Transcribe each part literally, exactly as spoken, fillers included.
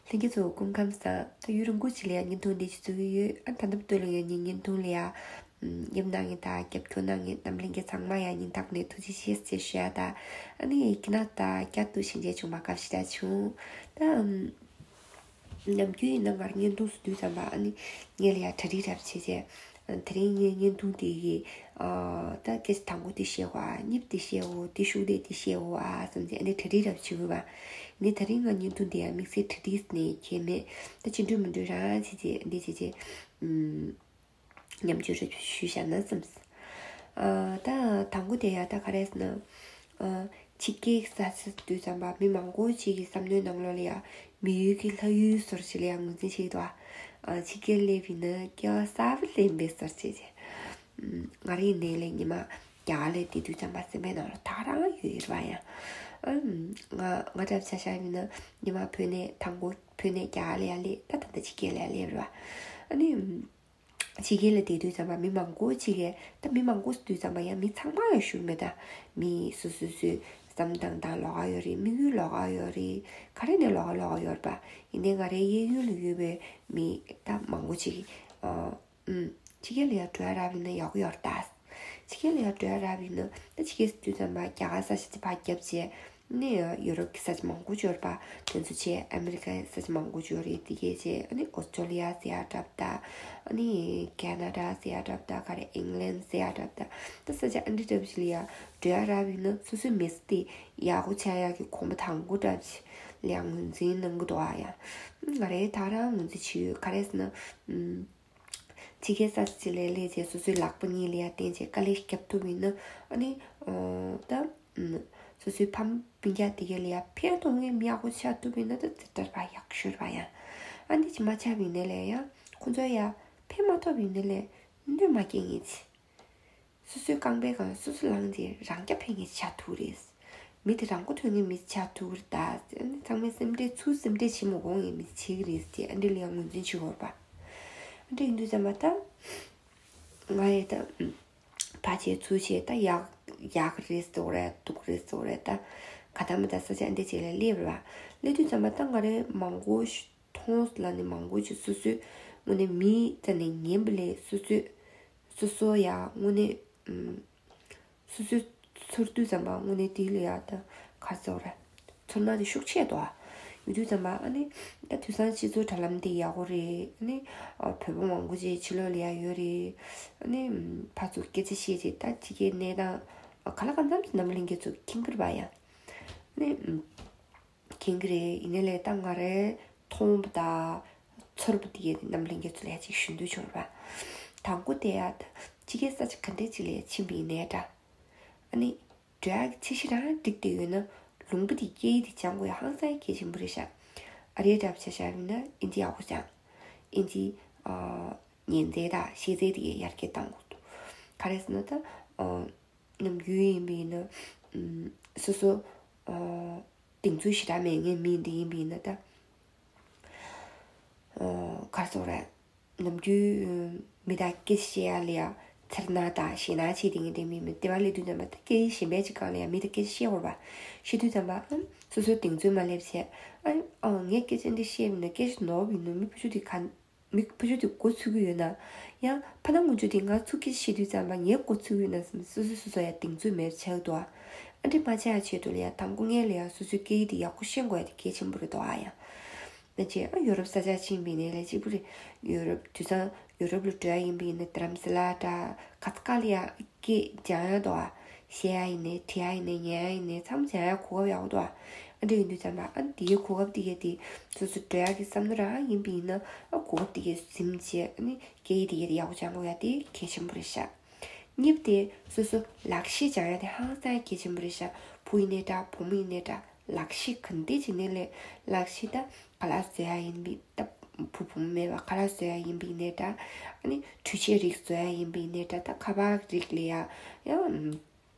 ལྷན་རྒྱས་ཚོ་སྐུ་ཁམས་བཟང་། ད་ཡུན་རིང་པོ་ཅིག་ལ་ཡ་བརྙན་ཐུང་འདི་ཅིག་བཙུགས་ཀྱི་ཡོད། ཨ་ད་ལྟ་བར་དུ་ལ་ཡ་ངའི་བརྙན་ཐུང་ལ་ཡ་ཨམ་ཡབ་གནང་མཁན་དང་རྒྱབ་སྐྱོར་གནང་མཁན་རྣམ་པ་ལྷན་རྒྱས་ཚང་མ་ཡ་སྙིང་ཐག་ནས་ཐུགས་རྗེ་ཆེ་ཟེར་ཞུ་ཡ་དང་། ཨ་ནི་ཁྱེད་རྣམ་པ་དང་བསྐྱར་དུ་ཞལ་མཇལ་བྱུང་བ་དགའ་བ་ཞེ་དྲག་བྱུང་། ད་ཨམ་ནམ་རྒྱུན་ཡིན་ན་ང་རང་བརྙན་ཐུང་བཟོ་དུས་ཙམ་པ་ཨ་ནི་ངས་ལ་ཡ་གྲ་སྒྲིག་རབ་བྱས་རྗེས། དེ་རིང་ངའི་བརྙན་ཐུང་དེ་གི་ཨ་ད་སྐད་ཆ་དང་པོ་དེ་བཤད་དགོས། ཨ་གཉིས་པ་དེ་བཤད་དགོས། དེ་ཤུགས་དེ་དེ་བཤད་དགོས་ཨ་བསམ་བྱས་ཨ་ནི་གྲ་སྒྲིག་རབ་བྱེད་དགོས་པ། ནི་དེ་རིང་ང་བརྙན་ཐུང་དེ་ཡང་དམིགས་བསལ་གྲ་སྒྲིག་ནས་ཁྱེད་མེད། ད་ཅི་འགྲོས་མི་འགྲོས་རང་བྱས་རྗེས་འདི་བྱས་རྗེས་ཨུམ། ཉམས་བཅོས་རེ་ཞུས་བཞག་ན་བསམས། ཨ་ད་དང་པོ་དེ་ཡང་ད་ག་རེ་ཟེར་ན། ཨ་ཕྱི་རྒྱལ་གྱི་ས་ཆ་དུས་ཙམ་པ་མི་མང་པོ་ཅིག་གི་བསམ་བློའི་ནང་ལོགས་ལ་ཡང་མི་ཡུལ་གྱི་ལྷ་ཡུལ་བཟོ་འདྲ་ཅིག་ལ་ཡང་ངོས་འཛིན་བྱེད་ཀྱི་འདུག་ཨ་ཕྱི་རྒྱལ་སླེབས་ཡིན་ན་སྐྱེ་བ་གསར་པ་ལེན་པའི་བཟོ་འདྲ་ཅིག་ང་རང་ཡིན་ནའི་ལས་ཉི་མ་རྒྱ་གར་ལ་བསྡད་དུས་ཙམ་པ་སེམས་པའི་ནང་ལ་ད་ག་རང་ཡོད་རེད་པ་ཡ། ཨ་ང་ང་འདྲ་ཆ་བཞག་ཡིན་ན་ཉི་མ་བོད་ནས་དང་པོ་བོད་ནས་རྒྱ་གར་ལ་ཡར་སླེབས། ད་ད་ལྟ་ཕྱི་རྒྱལ་ལ་ཡར་སླེབས་རེད་པ། ཨ་ནི། ཕྱི་རྒྱལ་ལ་བསྡད་དུས་ཙམ་པ་མི་མང་པོ་ཅིག་གིས། ད་མི་མང་པོ་ཟེར་དུས་ཙམ་པ་ཡང་མི་ཚང་མ་ཡང་ཞུ་གི་མེད། ད་མི་སོ་སོ་སོའི་བསམ་སྟངས་དང་ལོགས་ཀ་ཡོད་རེད། དམིགས་ཡུལ་ལོགས་ཀ་ཡོད་རེད། ག་རེ་ནས་ལོགས་ཀ་ལོགས་ཀ་ཡོད་རེད་པ། ཡིན་ནའི་ང་རའི་གཡས་གཡོན་ལ་ཡོད་པའི་མི་ད་མང་པོ་ཅིག་གིས་ཨ་ཨུམ་ཕྱི་རྒྱལ་ལ་ཡང་འགྲོ་ཡ་རག་པ་ཡིན་ན་ཡག་པོ་ཡོད་རེད་ད། ཕྱི་རྒྱལ་ལ་ཡང་འགྲོ་ཡ་རག་པ་ཡིན་ན། ད་ཕྱི་རྒྱལ་ཟེར་དུས་ཙམ་པ་རྒྱ་གར་ས་ཆ་དེ་ཕར་བརྒྱབ་བྱས། ནས་ཡུ་རོབ་ཀྱི་ས་ཆ་མང་པོ་ཅིག་ཡོད་རེད་པ། དེ་ཚོ་བྱས་ཨ་མི་རི་ཀའི་ས་ཆ་མང་པོ་ཅིག་ཡོད་རེད། དེ་གས་བྱས་ཨ་ནི་ཨོ་སི་ཀྲོ་ལི་ཡ་ཟེར་ཡ་འདྲ་པོ་དང་། ཨ་ནི་ཁེ་ན་ཌ་ཟེར་ཡ་འདྲ་པོ་དང་། ག་རེ་ཨིང་ལན་ཟེར་ཡ་འདྲ་པོ་དང་། ད་ས་ཆ་ཨ་འདྲ་འདྲ་པོ་ཅིག་ལ་ཡ་འགྲོ་ཡ་རག་པ་ཡིན་ན་སོ་སོའི་མི་ཚེ་དེ་ཡག་པོ་ཆགས་ཡག་གི་གོམ་པ་དང་པོ་འདྲ་པོ་ཅིག་ལ་ཡ་ངོས་འཛིན་གནང་གི་འདུག་ཨ་ཡ། ང་རང་ད་ག་རང་ངོས་འཛིན་བྱེད་ཡོད། ག་རེ་ཟེར་ན། ཨུམ། ཕྱི་རྒྱལ་ས་ཆ་ཅིག་ལ་སླེབས་བྱས་སོ་སོའི་ལག་པ་གཉིས་ལ་ཡ་བརྟེན་བྱས་དཀའ་ལས་རྒྱབ་ཐུབ་ཡིན་ན། ཨ་ནི་ཨོ་ད་ཨུམ་སོ་སོའི་ཕ་མ་སྤུན་ཀྱག་དེ་གས་ལ་ཡ་ཕན་ཐོགས་མཁན་མི་ཡག་པོ་ཆགས་ཐུབ་ཡིན་ན་ད་ཇི་ལྟར་བ་ཡག་ཤོས་རེད་པ་ཡ། ཨ་ནི་ཅིག་མ་ཆགས་པ་ཡིན་ན་ལས་ཡ་ཁོང་ཚོ་ཡ་ཕན་མ་ཐོགས་པ་ཡིན་ན་ལས་གནོད་མ་སྐྱེལ་མཁན་ཅིག་སོ་སོའི་རྐང་པའི་སྒང་སོ་སོ་ལངས་ཏེ་རང་རྐྱ་འཕེན་མཁན་ཆགས་ཐུབ་རེད། མི་དེ་རང་མགོ་ཐོན་མཁན་མི་ཆགས་ཐུབ་རེད་ད། ཚང་མའི་སེམས་ཁྲལ་ཚུར་སེམས་ཁྲལ་བྱེད་མ་དགོས་མཁན་མི་བྱེད་ཀྱི་རེད་ཟེར་ཨ་འདྲ་ལ་ཡང་ངོས་འཛིན་བྱེད་དགོས་པ། ཨ་འདྲ་ཡིན་དུས་ཙམ་པ་ད། ང་ཡི་ད། ཕར་བྱས་ཚུར་བྱས་ད་ཡག་ཡག་རེད་ཟེར་རེད་སྡུག་རེད་ཟེར་རེད་ད། ག་ད་མི་ད་ས་ཆ་ཨ་འདྲ་ཅིག་ལ་སླེབས་རེད་པ། སླེབས་དུས་ཙམ་པ་ད་ང་རའི་མང་པོ་ཞིག་མཐོང་ལ་ནི་མང་པོ་ཅིག་སོ་སོའི་དངོས་གནས་མིའི་རྩ་ནས་ཉན་པ་ལས་སོ་སོའི། སོ་སོ་ཡ་དངོས་གནས་ཨུམ། སོ་སོའི་ཚོར་དུས་ཙམ་པ་དངོས་གནས་དེ་ལ་ཡ་ད་ག་རེ་ཟེར་དགོས་རེད། ཚོར་སྣང་དེ་ཤུགས་ཆེ་འདུག་ཨ། ཡོད་དུས་ཙམ་པ་ཨ་ནི་ད་དེང་སང་སྤྱི་ཚོགས་དྲ་ལམ་དེ་ཡག་པོ་རེད། ཨ་ནི་ཨ་བོད་པ་མང་པོ་ཅིག་ཕྱི་ལོགས་ལ་ཡ་ཡོད་རེད། ཨ་ནི་ཨུམ་ཕར་ཚུར་སྐད་ཆ་བཤད་བྱས་ད་ཕྱི་རྒྱལ་གནས་སྟངས་ག་ལ་གང་འཚམ་ཞིག་རྣམ་པ་ལྷན་རྒྱས་ཚོ་མཁྱེན་གྱི་རེད་པ་ཡ། ཨ་ནི་ཨུམ། མཁྱེན་གྱི་རེད། ཡིན་ནའི་ལས་ད་ང་རའི་མཐོང་བ་དང་ཚོར་བ་དེ་གའི་རྣམ་པ་ལྷན་རྒྱས་ཚོ་ལ་ཡ་ཅིག་ཞུ་འདོད་བྱུང་རེད་པ། དང་པོ་དེ་ཡ་ད་ཕྱི་རྒྱལ་ས་ཆ་ག་འདྲ་ཅིག་ལ་ཡ་ཕྱིན་པ་ཡིན་ནའི་འདྲ། ཨ་ནི་འགྲོ་ཡག་གི་ཆ་ཤས་རང་འགྲིག་བསྡད་ཡོད་ན་ལུང་པ་དེ་སྐད་ཡིག་དེ་སྦྱང་དགོས་ཡ་ཧང་སང་གལ་ཆེན་པོ་རེད་ཤག་ཨ་རིའི་འདྲ་པོ་ཆ་བཞག་ཡིན་ན་ཨིན་ཇི་ཡག་པོ་སྦྱང་། ཨིན་ཇི་ཨ་ཉན་རྩལ་དང་ཤེས་རྩལ་དེ་གའི་ཡར་རྒྱས་གཏང་དགོས་འདུག་ག་རེ་ཟེར་ན་ད་ཨ། ནམ་རྒྱུན་ཡིན་པ་ཡིན་ན། ཨུམ། སོ་སོ། ཨ། གདེང་ཚོད་ཞེ་དྲག་མེད་མཁན་མི་འདི་ཡིན་པ་ཡིན་ན་ད། ཨ། ག་རེ་ཟེར་དགོས་རེད། ནམ་རྒྱུན་མི་དང་སྐད་ཆ་བཤད་ཡ་ལ་ཡ་ཚེར་སྣང་དང་ཞེད་སྣང་བྱེད་བསྡད་མཁན་དེ་མི་མི་དེ་བ་ལས་དུས་ཙམ་པ་ད་སྐད་ཡིག་གཞན་པའི་ཅིག་སྒང་ལ་ཡ་མི་དང་སྐད་ཆ་བཤད་དགོས་རེད་པ། བཤད་དུས་ཙམ་པ་ཨ། སོ་སོའི་གདེང་ཚོད་མ་སླེབས་བྱས། ཨ། ཨ། ངས་སྐད་ཆ་འདི་བཤད་མིན་ན་སྐད་ཆ་ནོར་བ་ཡིན་ན་མི་ཕར་ཕྱོགས་དེ་ག་མི་ཕར་ཕྱོགས་དེ་མགོ་ཚོས་ཀྱི་ཡོད་ན། ཡང་ཕ་ན་ངོ་ཆོས་དེ་ང་ཚུར་སྐད་ཆ་བཤད་དུས་ཙམ་པ་ངའི་མགོ་ཚོས་ཀྱི་ཡོད་ན་བསམ་སོ་སོ་སོ་སོ་ཡ་གདེང་ཚོད་མེད་པ་ཆགས་འདུག་ཨ། ཨ་འདྲ་མ་ཆགས་ཡ་ཆེད་དུ་ལ་ཡ་དང་པོ་ངས་ལ་ཡ་སོ་སོའི་སྐད་ཡིག་དེ་ཡག་པོ་ཤེས་དགོས་ཡ་དེ་གལ་ཆེན་པོ་རེད་འདུག་ཨ་ཡ། ད་ཅེ་ཨ་ཡོ་རོབ་ས་ཆ་ཕྱིན་པ་ཡིན་ནའི་ལས་གཅིག་པུ་རེད། ཡོ་རོབ་དུས་སང་ཡོ་རོབ་ལ་འགྲོ་ཡ་ཡིན་པ་ཡིན་ན་དྷ་རམ་ས་ལ་འདྲ་ག་ཚ་ག་ལ་ཡ་སྐད་སྦྱང་ཡ་འདུག་ཨ། བཤད་ཡ་ཡིན་ནའི་འབྲི་ཡ་ཡིན་ནའི་ཉན་ཡ་ཡིན་ནའི་ཚང་མ་སྦྱང་ཡ་གོ་སྐབས་ཡག་པོ་འདུག་ཨ། ཨ་འདྲ་ཡིན་དུས་ཙམ་པ་ཨ་ནི་དེའི་གོ་སྐབས་དེ་གས་དེ་སོ་སོ་འགྲོ་ཡག་གི་བསམ་བློ་རང་ཡིན་པ་ཡིན་ན་ཨ་གོ་སྐབས་དེ་གས་ཟིན་བྱས་ཨ་ནི་སྐད་ཡིག་དེ་གས་དེ་ཡག་པོ་སྦྱང་དགོས་ཡ་དེ་གལ་ཆེན་པོ་རེད་ཤག་གཉིས་པ་དེ་སོ་སོ་ལག་ཤེས་སྦྱང་ཡ་དེ་ཧང་སང་གལ་ཆེན་པོ་རེད་ཤག་བུ་ཡིན་ནའི་འདྲ་བུ་མོ་ཡིན་ནའི་འདྲ་ལག་ཤེས་ག་འདྲ་བྱས་ནའི་ལས་ལག་ཤེས་ད་ཁ་ལག་བཟོ་ཡ་ཡིན་པའི་ད་བུ་བུ་མོ་མེད་པ་ཁ་ལག་བཟོ་ཡ་ཡིན་པ་ཡིན་ནའི་འདྲ་ཨ་ནི་འཕྲུལ་ཆས་རིགས་བཟོ་ཡ་ཡིན་པ་ཡིན་ནའི་འདྲ་ད་ཁ་པར་རིགས་ལ་ཡ་ཡང་།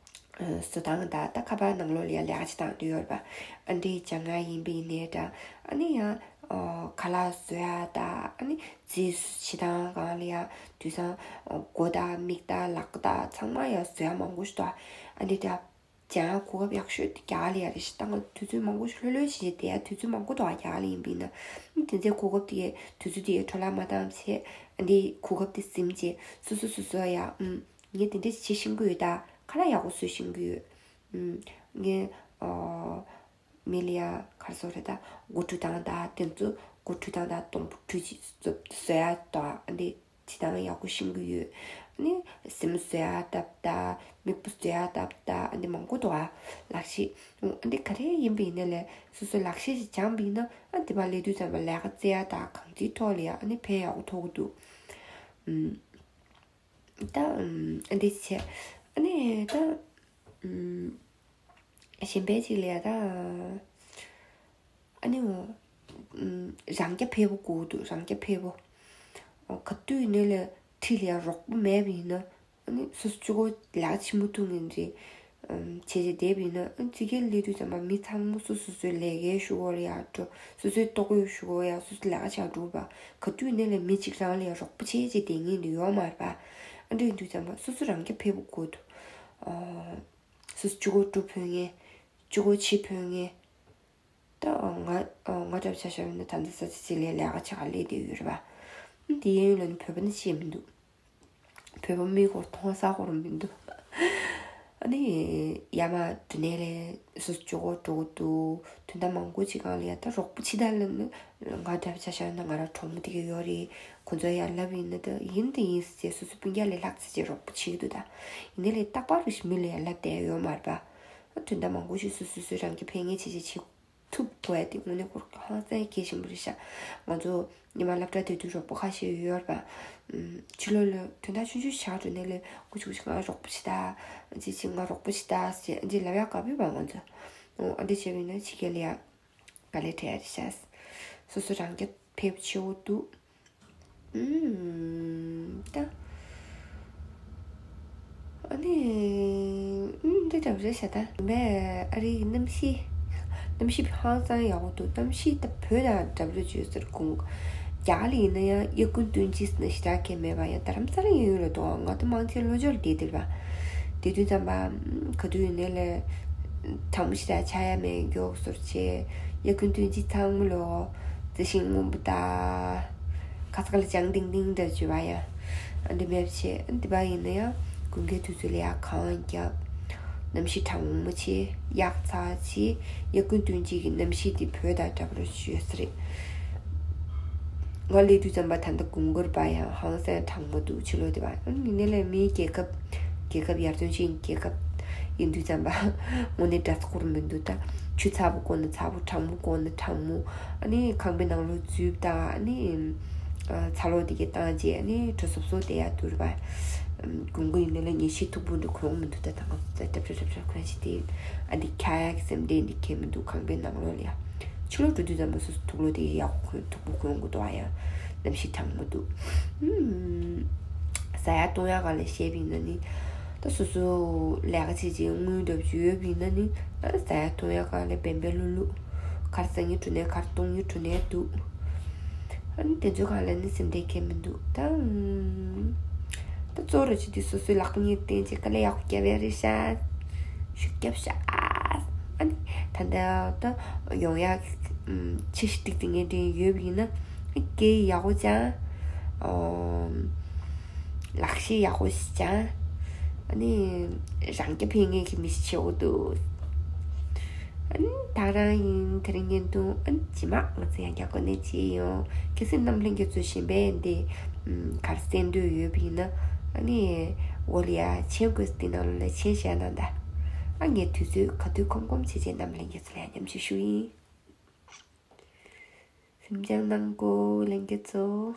བཟོ་སྟངས་དང་ད་ཁ་པར་ནང་ལོགས་ལ་ཡ་ལས་ཀ་བྱེད་སྟངས་དེ་ཡོད་རེད་པ། ཨ་འདྲའི་སྦྱང་ཡ་ཡིན་པ་ཡིན་ནའི་འདྲ། ཨ་ནི་ཡང་ཨ་ཁ་ལག་བཟོ་ཡ་དང་ཨ་ནི་རྫས་བྱེད་སྟངས་སྒང་ལ་ཡ་དུས་སང་ཨ་མགོ་དང་མིག་དང་ལག་པ་དང་ཚང་མ་ཡ་བཟོ་ཡ་མང་པོ་ཞིག་འདུག་ཨ་འདྲའི་འདྲ། སྦྱང་ཡག་གོ་སྐབས་ཡག་ཤོས་དེ་རྒྱ་གར་ལ་ཡ་རེད་ཤག་ད་ང་དུས་ཚོད་མང་པོ་ཞིག་ལྷོད་ལྷོད་བྱས་བྱས་བསྡད་ཡ་དུས་ཚོད་མང་པོ་འདུག་ཨ། རྒྱ་གར་ལ་ཡིན་པ་ཡིན་ན། ཨ་ནི་དེ་ཚོའི་གོ་སྐབས་དེ་དུས་ཚོད་དེ་འཕྲོ་བརླག་མ་བཏང་བྱས། ཨ་ནི་གོ་སྐབས་དེ་ཟིན་བྱས་སོ་སོ་སོ་སོ་ཡ། ཨུམ། ངས་དེ་འདྲ་བྱེད་ཤེས་ཀྱི་ཡོད་ད། ཁ་ལག་ཡག་པོ་བཟོ་ཤེས་ཀྱི་ཡོད། ཨུམ། ངས་ཨོ། མི་ལ་ཡ་ག་རེ་ཟེར་དགོས་རེད་ད། སྒོ་འཁྲུད་སྟངས་ད་དེ་ཚོ། སྒོ་འཁྲུད་སྟངས་ད་དུམ་བུ་འཁྲུད་ཅིག་བཟོ་བཟོ་ཡ་ད། ཨ་ནི་བྱེད་སྟངས་ཡག་པོ་ཤེས་ཀྱི་ཡོད། ཨ་ནི་གཟིམ་བཟོ་ཡ་སྟབས་ད། མིག་སྤུ་བཟོ་ཡ་སྟབས་ད། ཨ་ནི་མང་པོ་འདུག་ཨ། ལག་ཤེས། ཨ་ནི་ག་རེ་ཡིན་པ་ཡིན་ནའི་ལས་སོ་སོ་ལག་ཤེས་ཤིག་སྦྱངས་པ་ཡིན་ན། ཨ་དེ་མ་སླེབས་དུས་ཙམ་པ་ལས་ཀ་བཙལ་ཡ་ད་གང་ཅིའི་ཐོག་ལ་ཡ་ཨ་ནི་ཕན་ཡག་པོ་ཐོགས་ཀྱི་འདུག་ཨུམ། ད་ཨུམ། ཨ་འདི་བྱས། ཨ་ནི་ད་ཨུམ། གཞན་པའི་ཅིག་ལ་ཡ་ད། ཨ་ནི་འོ། ཨུམ། རང་རྐྱ་འཕེར་པོ་དགོས་འདུག་རང་རྐྱ་འཕེར་པོ། ཨོ། ག་དུས་ནས་ལ་འཁྲིས་ལ་ཡ་རོགས་པ་མེད་པ་ཡིན་ན། ཨ་ནི་སོ་སོ་གཅིག་པོ་ལས་ཀ་བྱེད་མ་ཐུབ་མཁན་རེད། ཨུམ། བྱས་བྱས་བསྡད་པ་ཡིན་ན། ཨ་ནི་ཕྱི་རྒྱལ་སླེབས་དུས་ཙམ་པ་མི་ཚང་མ་སོ་སོ་སོའི་ལས་ཀའི་ཤུགས་ཡོད་ཡ་འགྲོ། སོ་སོའི་ལྟོ་གོས་ཤུགས་ཡོད་ཡ། སོ་སོའི་ལས་ཀ་བྱ་འགྲོ་བ། ག་དུས་ནས་ལ་མི་གཅིག་རང་ལ་ཡ་རོགས་པ་བྱེད་བྱེད་བསྡད་མཁན་དེ་ཡོད་མ་རེད་པ། ཨ་འདྲ་ཡིན་དུས་ཙམ་པ་སོ་སོ་རང་རྐྱ་འཕེར་པོ་དགོས་འདུག་ཨོ། སོ་སོ་གཅིག་པོ་སྒྲུབ་ཕོད་མཁན། གཅིག་པོ་བྱེད་ཕོད་མཁན། ད་ང་ང་འདྲ་བྱས་བཞག་ན་ད་ལྟ་ས་ཆ་གཅིག་ལ་ལས་ཀ་བྱེད་ག་སླེབས་བསྡད་ཡོད་རེད་པ། དེ་ཡིན་ལ་ནི་བོད་པ་ནི་ཤེས་མི་འདུག་བོད་པ་མིའི་སྐོར་མཐོང་ས་སྐོར་མི་འདུག་ཨ་ནི་ཡར་མར་འགྲོ་ནས་ལས་སོ་སོ་གཅིག་པོ་འགྲོ་གི་འདུག་དོན་དག་མང་པོ་ཅིག་སྒང་ལ་ཡ་ད་རོགས་པ་བྱེད་ད་ལ་ནི། ང་འདྲ་བྱས་བཞག་ན་ང་རང་གྲོགས་མོ་དེ་ག་ཡོད་རེད། ཁོ་ཚོ་ཡར་ལབ་ཡིན་ན་ད་ཡིན་དེ་ཡིན་ཟེར། སོ་སོ་སྤུན་ཀྱག་ལས་ལྷག་ཙམ་ཅིག་རོགས་པ་བྱེད་ཀྱི་འདུག་ད་ཡིན་ནའི་ལས་རྟག་པར་རེ་ཞིག་མི་ལ་ཡ་ལབ་བསྡད་ཡོད་མ་རེད་པ། དོན་དག་མང་པོ་ཞིག་སོ་སོ་སོ་རང་གི་ཕན་ངེས་བྱེད་བྱེད་བྱེད་ཐུབ་དགོས་ཡ་དེ་དངོས་གནས་ཁོ་རང་ཧང་སང་གལ་ཆེན་པོ་རེད་ཤག་ང་ཚོ་ཉི་མ་སློབ་གྲྭ་དེ་དུས་རོགས་པ་ཁ་ཤས་ཡོད་རེད་པ། ཕྱི་ལོགས་ལ་དོན་དག་ཆུང་ཆུང་ཆགས་འགྲོ་ནས་ལས་སྐུ་ཆུང་ཆུང་ང་རོགས་པ་བྱེད་ད། ཅི་ཅི་ང་རོགས་པ་བྱེད་ད་ཟེར་ཅི་ལབ་ཡག་དགའ་པོ་ཡོད་པ། ང་ཚོ་ཨ་འདྲ་བྱས་པ་ཡིན་ན་ཕྱི་རྒྱལ་ལ་ཡ་དཀའ་ལས་འཕྲད་ཡ་རེད་ཤག་སོ་སོ་རང་རྐྱ་འཕེར་པོ་ཆེ་བོ་འདུག་ཨུམ། ད། ཨ་ནི། ཨུམ། འདི་འདྲ་བ་རེད་ཤག་ད་མེད། ཨ་རིའི་གནམ་གཤིས། གནམ་གཤིས་ཧང་སང་ཡག་པོ་འདུག་གནམ་གཤིས་ད་བོད་དང་འདྲ་པོ་རེད་བརྗོད་ཟེར་གོང་། རྒྱ་གར་ལ་ཡིན་ན་ཡང་དབྱར་དགུན་སྟོན་དཔྱིད་ཟེར་ན་ཞེ་དྲག་གང་མེད་པ། ཡང་རྡ་རམ་ས་ལ་ཡིན་ཡོད་ལ་འདུག་ང་ད་མང་ཆེ་ལྷོ་ཕྱོགས་ལ་བསྡད་བསྡད་པ། དེ་དུས་ཙམ་པ། ག་དུས་ཡིན་ནའི་ལས། གྲང་མོ་ཞེ་དྲག་ཆགས་ཡ་མེད་མགྱོགས་སོར་བྱས། དབྱར་དགུན་སྟོན་དཔྱིད་ཚང་མ་ལོ། རྩི་ཤིང་སྔོན་པོ་དང་། ཁ་ས་ཁ་ལ་ལྗང་ཏིང་ཏིང་འདྲ་བྱེད་པ་ཡ། ཨ་འདི་མེད་བྱས་འདི་པ་ཡིན་ན་ཡང་དགུན་ཁའི་དུས་ཚོད་ལ་ཡ་གངས་རྒྱབ། གནམ་གཤིས་གྲང་མོ་བྱས། དབྱར་ཚ་བྱས། དབྱར་དགུན་སྟོན་དཔྱིད་ཀྱི་གནམ་གཤིས་འདི་བོད་དང་འདྲ་པོ་རེད་བརྗོད་ས་རེད། ང་སླེབས་དུས་ཙམ་པ་ད་ལྟ་དགུན་ཁ་རེད་པ། ཡང་ཧང་སང་གྲང་མོ་འདུག་ཕྱི་ལོགས་དེ་པ། ཨ་ནི་ཡིན་ནའི་ལས་མིའི་རྒྱལ་ཁབ། རྒྱལ་ཁབ་ཡར་ཐོན་ཅན་རྒྱལ་ཁབ་ཡིན་དུས་ཙམ་པ་དངོས་གནས་འདྲ་ས་ཁོར་མི་འདུག་ད་ཆུ་ཚ་པོ་དགོས་ན་ཚ་པོ། གྲང་མོ་དགོས་ན་གྲང་མོ། ཨ་ནི་ཁང་པའི་ནང་ལོགས་འཛུལ་དང་། ཨ་ནི་ཚ་གློག་དེ་གའི་བཏང་རྗེས་ཨ་ནི་དྲོ་སོབ་སོབ་བསྡད་ཡ་འདུག་རེད་པ། དགུན་ཁ་ཡིན་ནའི་ལས་ཉལ་ཆས་མཐུག་པོ་འདྲ་གོན་མི་འདུག་ད་ད་ང་ཚོ་ད་ཏྲབ་ཏྲབ་ཏྲབ་ཏྲབ་གོན་བྱས་ཏེ། ཨ་འདི་འཁྱག་ཡ་གི་སེམས་ཁྲལ་འདི་གང་མི་འདུག་ཁང་པའི་ནང་ལོགས་ལ་ཡ། ཕྱི་ལོགས་འགྲོ་དུས་ཙམ་པ་སོ་སོ་དུག་ལོག་དེ་ཡག་པོ་གོན། མཐུག་པོ་གོན་དགོས་འདུག་ཨ་ཡ། གནམ་གཤིས་གྲང་མོ་འདུག་ཨུམ། ཟ་ཡ་བཏུང་ཡ་སྒང་ལ་བཤད་པ་ཡིན་ན་ནི། ད་སོ་སོ་ལས་ཀ་བྱེད་བྱེད་དངུལ་འདྲ་པོ་ཅིག་ཡོད་པ་ཡིན་ན་ནི། ཨ་ཟ་ཡ་བཏུང་ཡ་སྒང་ལ་བེམ་པོ་ལྷུག་ལྷུག་ག་རེ་ཟ་སྙིང་བྲོ་ནའི་ག་རེ་བཏུང་སྙིང་བྲོ་ནའི་འདུག་ཨ་ནི་དེ་ཚོའི་སྒང་ལ་ནི་སེམས་ཁྲལ་གང་མི་འདུག་ད་ཨུམ། ད་གཙོ་བོ་ར་ཅིག་དེ་སོ་སོའི་ལག་པ་གཉིས་བསྟན་བྱས་དཀའ་ལས་ཡག་པོ་བརྒྱབ་ཡ་རེད་ཤག་ཤུགས་རྒྱབ་ཤག་ཨ་ནི་ད་ལྟ་ད་ཡོང་ཡག་ཨུམ་ཆེ་ཞིག་ཏིག་ཏིག་ངས་དྲན་ཡོད་པ་ཡིན་ན། སྐད་ཡག་པོ་སྦྱང་། ཨོ། ལག་ཤེས་ཡག་པོ་ཞིག་སྦྱང་། ཨ་ནི་རང་རྐྱ་འཕེར་མཁན་གྱི་མི་ཞིག་བྱེད་དགོས་འདུག་ཨ་ནི་ད་རང་ཡིན། དེ་རིང་བརྙན་ཐུང་ཨ་ནི་རྗེས་མ་ང་ཚོ་ཡང་བསྐྱར་གོ་གནས་མཇལ་ཡོང་། གལ་སྲིད་རྣམ་ལྷན་རྒྱས་ཚོ་གཞན་པའི་འདི་ཨུམ་ག་རེ་གསན་འདོད་ཡོད་པ་ཡིན་ན། ཨ་ནི་འོག་ལ་ཡ་མཆན་བཀོད་ས་དེ་ནང་ལོགས་ལ་མཆན་བཞག་གནང་དང་། ཨ་ངས་དུས་ཚོད་ག་དུས་ཁོམ་ཁོམ་བྱས་བྱས་རྣམ་ལྷན་རྒྱས་ཚོ་ལ་ཡང་མཉམ་ཞུགས་ཞུ་ཡིན། སེམས་ཅན་ནང་གོ་ལྷན་རྒྱས་ཚོ།